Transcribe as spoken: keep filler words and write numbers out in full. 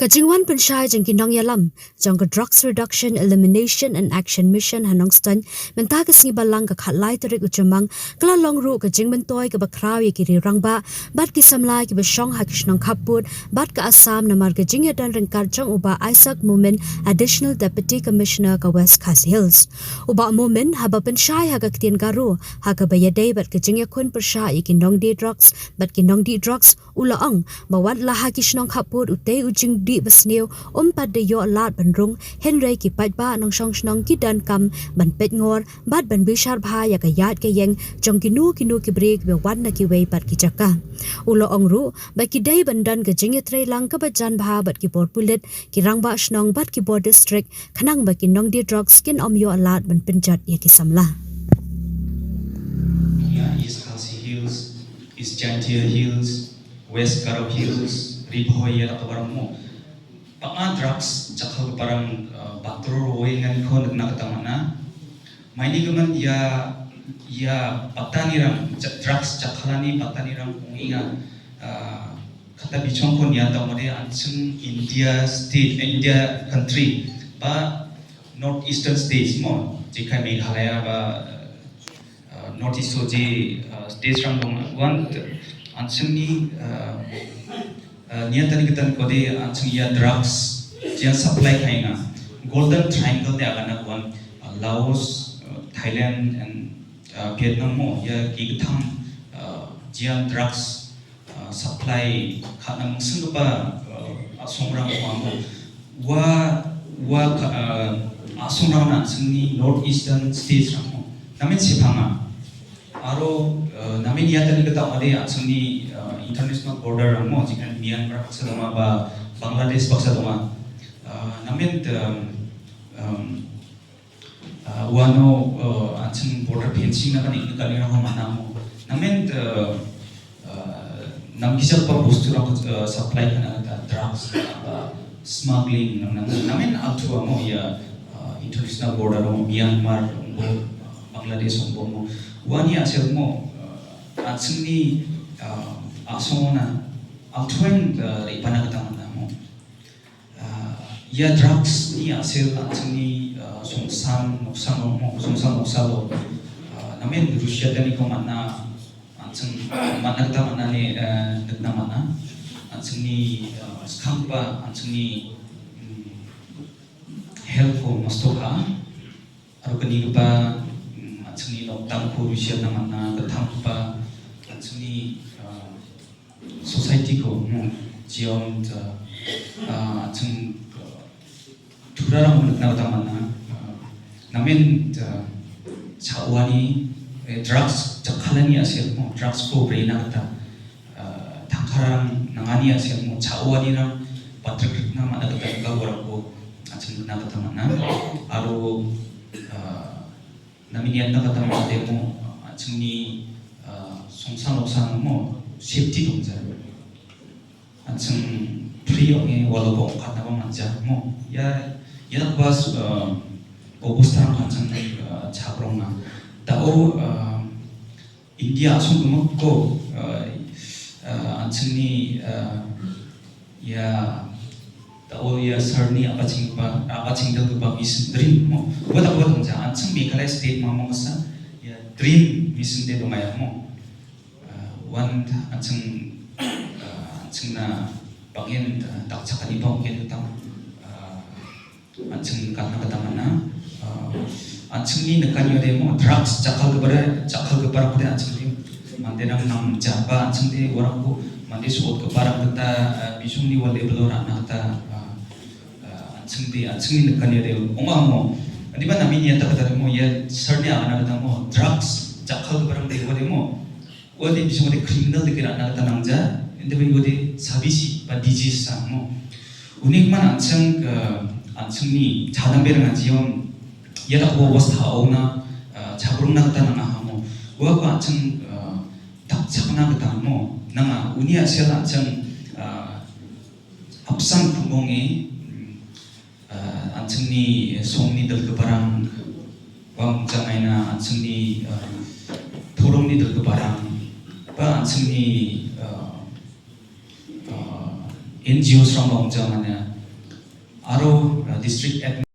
Jingwan pynshai jong ki nongïalam jong ka Drugs Reduction, Elimination and Action Mission ha Nongstoiñ mynta ka sngi Balang ka khatlai tarik u Jymmang, ka la long ruh ka jingmyntoi kaba khraw ïa ki riew rangbah bad ki samla kiba shong ha ki shnong khappud bad ka Assam namar ka jingïadon ryngkat jong u Bah Isaac Momin, Additional Deputy Commissioner ka West Khasi Hills. U Bah Momin haba pynshai ha ka ktien Garo ha kaba ïadei bad ka jingïakhun pyrshah ïa ki nongdie drugs bad ki nongdih drugs, u la ong ba wat la ha ki shnong khappud utei u jingdih basniew um pat da ïoh lad ban rung, hynrei ki paidbah nongshong shnong ki donkam ban peit ngor bad ban bishar bha ïa ka ïaid ka ïeng jong kino kino ki briew kiba wan na kiwei pat ki jaka. U la ong ruh ba ki dei ban don ka jingïatreilang kaba jan bha bad ki bor pulit, ki rangbah shnong bad ki bor district, khnang ba ki nongdie drugs kin ym ïoh lad ban pynjot ïa ki samla. Ïa East Khasi Hills, East Jaintia Hills, West Garo Hills, Ri Bhoi, ïa la ka baroh mo. Panga drugs, jakha ka parang, uh, batror wei ngan khon na kata mana. Maini ka man ïa, ïa patani rang, ja-, drugs, jakhalani patani rang kong inga, uh, kata bichong khon ïa ta mode anseng India state, India country, ba North Eastern states mo, jikai Meghalaya ba, uh, North East o ji, uh, states rang dong wan, anseng ni, uh, uh, nia tani katan kode anseng ïa drugs, jian supply kainga. Golden Triangle ne agana wan, uh, Laos, uh, Thailand and, uh, Vietnam mo, ïa ki kthang, uh, jian drugs, uh, supply kha na mungseng ba, uh, asong rang wa mo. Wa, wa ka, uh, asong rang na seng ni North Eastern states rang mo. Namin sipanga. Aro, uh, namin ïa tani kata ade anseng ni, uh, international border rang mo. Jikan Myanmar baksa doma ba Bangladesh baksa doma. Uh, namin, um, um, uh, wano, uh, anseng border fencing na kani kani rang mana mo. Namin, uh, uh, nam gisa pa bostu rang, uh, supply kana kata drugs, uh, smuggling, nam, nam, namin altu mo ïa, uh, international border mo Myanmar, mo, Bangladesh mo. Wani asel mo, uh, anseng ni, uh, asong na, altuin, uh, ipana kata mana mo. Uh, ïa drugs ni asel anseng ni, uh, sungsang nuksan mo, sungsang nuksan lo. Uh, namin Russia tani ko mana anseng mana kata mana ni, uh, dekna mana. Anseng ni, uh, skang pa, anseng ni, mm, health ko masto ka. Aro kani kapa, mm, anseng ni noktang ko Russia na mana, kethang kapa, anseng ni, uh, society ko, mo, jion, uh, uh, anseng, uh, thura rang mo na kata mana, uh, namin, uh, chawani, eh, drugs, jakhalani asel, mo, drugs ko brain na kata, uh, thangkharang nangani asel, mo, chawani rang, patrik na mana kata ka warang ko, anseng na kata mana, aro, uh, Namin ïa na kata mo demo, anseng ni, uh, sungsang lo sang mo, safety dong ja. Anseng free ong e walo ko kat na ba manja mo. Ïa, ïa na bas, uh, obus tang anseng, uh, chakrong na. Tao, uh, India asung ko, uh, uh, anseng ni, uh, Ïa, tao ïa sarni apa ching pa, apa ching dal ba mission dream mo. Wa ta wa tong ja, anseng Meghalaya state ma mo sa. Ïa, dream mission de dong ïa mo. Uh, wan anseng, uh, anseng na bangin, uh, tak chak ani bang ken tang. Uh, anseng kan na kata mana. Uh, anseng ni na kan ïa de mo drugs chakal ke bare, chakal ke bare anseng ni. Mande nang nang jaba anseng de warang ko mande suot ke barang kata, eh, bisung ni wale belora na kata, eh, eh, anseng de, anseng ni kan ïa de ong ong mo. Adi ba namin ïa ta kata mo ïa sarni ana kata mo drugs jakal ke barang de wale mo. Wale bisung de criminal de kira na kata nang ja, ende ba wale sabisi ba disease sa mo. Unik man anseng ke anseng ni chadam berang ajiom ïa ta ko was ta ona, eh, chabrung na kata nang aha mo. Wa ko anseng, eh, tak chak na kata mo nanga uni a sel anseng, ah, apsan kumong e, ah, anseng ni song ni dal ke barang wang jangai na anseng ni, ah, thurong ni dal ke barang ba anseng ni, ah, ah, N G O srong wang jangai na Aro, uh, district admin.